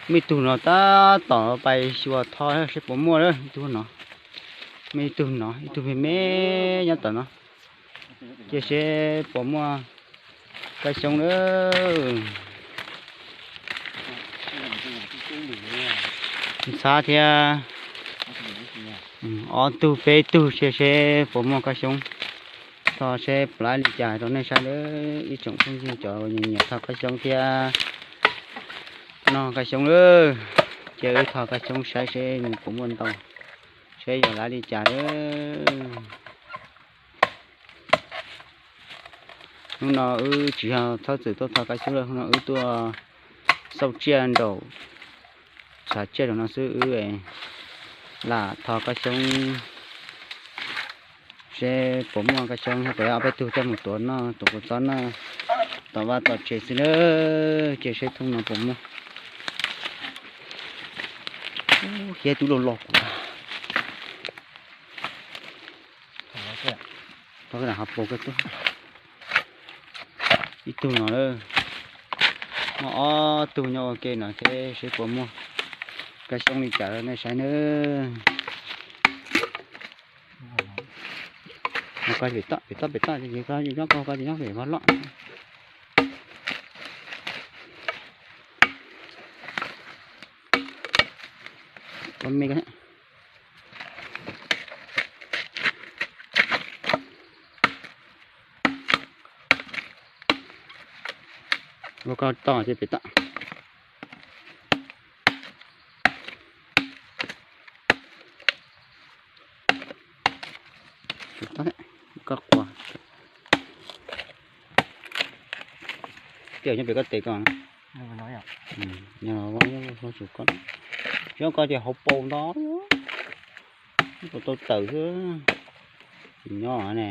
Muaj ib tug no tab tom pais xyuas tho seb puas muaj lawm, ib tug no. Muaj ib tug no, ib tug me me nyob tom no. Cia seb puas muaj kab xyoob lawm. Ntxhab thiab. Ob tug peb tug cia seb puas muaj kab xyoob. Tho seb plab li cas rau nej saib lawm ib tsoom phooj ywg cov uas nyiam nyiam tho kab xyoob thiab noj kab xyoob lawm. Cia wb tho kab xyoob saib seb nws puas muaj ntau, seb yog lab li cas lawm. Hnub no wb tsis yog txhob txwm tuaj tho kab xyoob lawm, hnub no wb tuaj xauj tsiaj nraum, tshav tsiaj nraum no xwb, wb lam tho kab xyoob seb puas muaj kab xyoob, puas ob peb tug coj mus tuav noj, tuav kua txob noj tom vaj tom tsev xwb na. Cia seb hnub no puas muaj. Hiab twb loj loj kuv. Tho hav pos koj tub. Ib tug no lawm. Muaj ob tug nyob ua ke no thiab, seb puas muaj kab xyoob li cas rau nej saib nawb. Koj pem toj, pem toj, pem toj, koj nyob, koj nyob pem vaj loj. Koj me koj. Ua koj toj ces pem toj. Koj quas. Tiaj nyob pem koj tes koj. Nyob vaj tsum koj. Tsis nyob koj ces hauv paus ntau. Ib puas tau tawm xwb. Tsis nyob ne.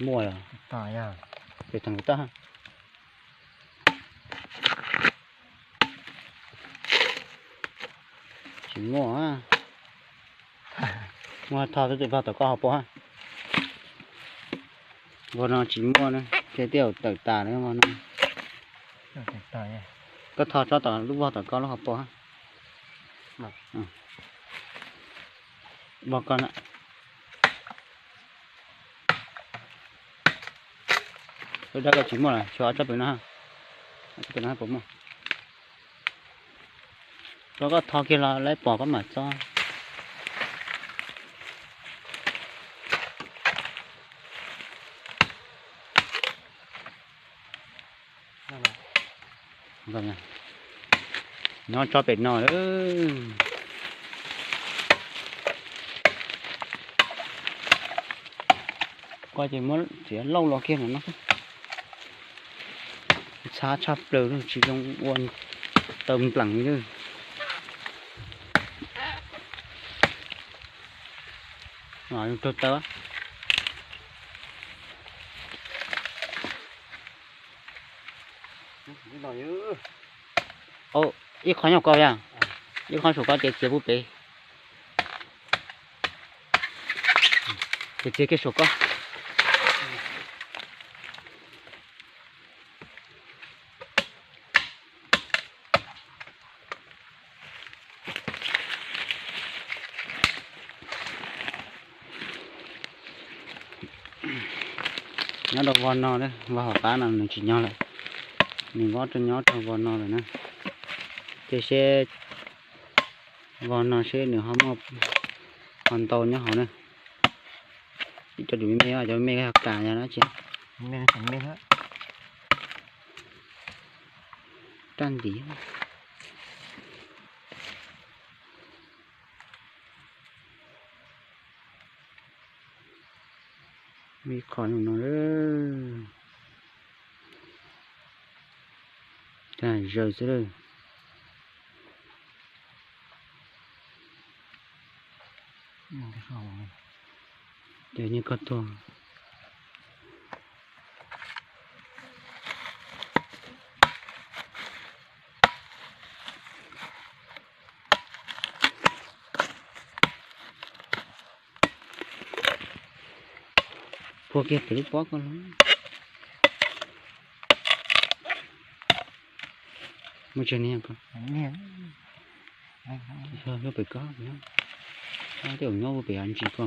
Muaj los? Pem tod. Tsis muaj. Muaj tho twb vag tom koj hauv paus. Vag no tsis muaj na, ces twb tawm tas lawm vag no. Koj tho tsob tom lub vag tom koj lub hauv paus. Vag koj na. Lub dab koj tsis muaj los xyov tsob pem no. Tsob pem no puas muaj. Rau koj tho kiag los lawv pom koj mam txo. Nyob tsob pem no lawm. Koj ces muab txiav lauj los kiag no. Ntxhab tshaj plaws li, tsis zoo ua taw nplees li. Rau taw. Ib qho nyob koj, ib qho saum koj ces txiav pub pem. Ces txiav kiag saum koj. Nyob rau vag no, vag hauv qab no nws tsis nyob lawm. Nws vov rau nyob rau vag no lawm na. Ces seb vag no seb nws ho muaj, ho ntau nyob hauv na. Ib co me me, cov me me yog kas yog dab tsi? Raj ntiv. Ib qho no, tag zaws xwb lawm. Ces nyiaj koj tuag. Puag kiag pem lub pob koj los. Muaj tsawg niag koj? Niag. Yog lub pem koj nyob. Tej zaum nyob lub pem ntsis koj.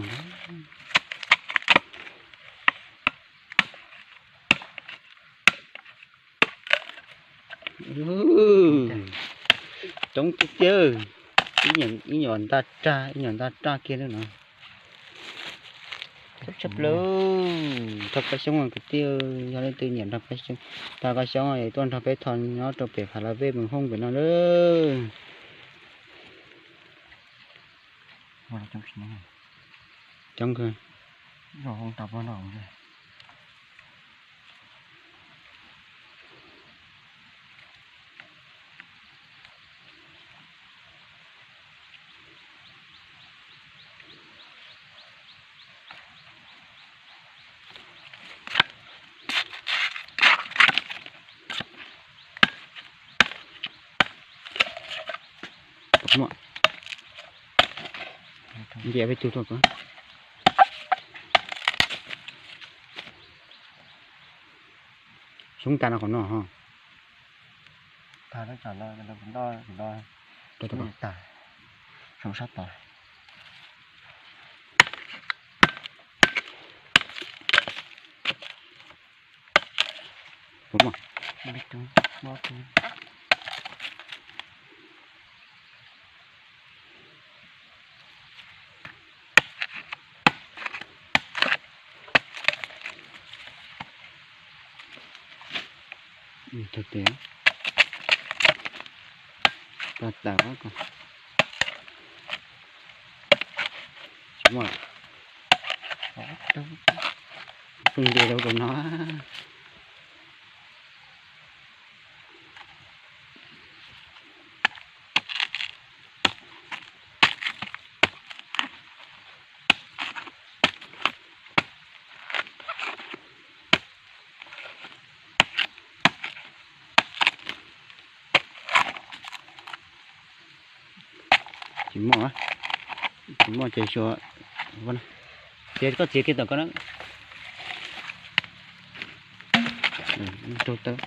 Coob tiag tiag. Ib nyuam ntaj raj, ib nyuam ntaj raj kiag lawm no. Txhob tshaj plaws. Nrog Paj Xyoob kwv tij, yog leej twg nyiam nrog Paj Xyoob, nrog Paj Xyoob es tuaj nrog peb tho nyob rau pem Phav Las Vej Moos Hoob pem no lawm. Coob kawg. Muaj. Ntiam peb tug tuaj ko. Xyoob tas no qhov no ho. Tag no, tag no, tag no, tag no. Rau tau. Xyoob sab tod. Puas muaj? Tag tes, tag tas ko. Tsis muaj. Pheej nce rau tus no. Tsis muaj, tsis muaj ces xyuas, txiav koj txiav kiag tom koj na. Rau tawb.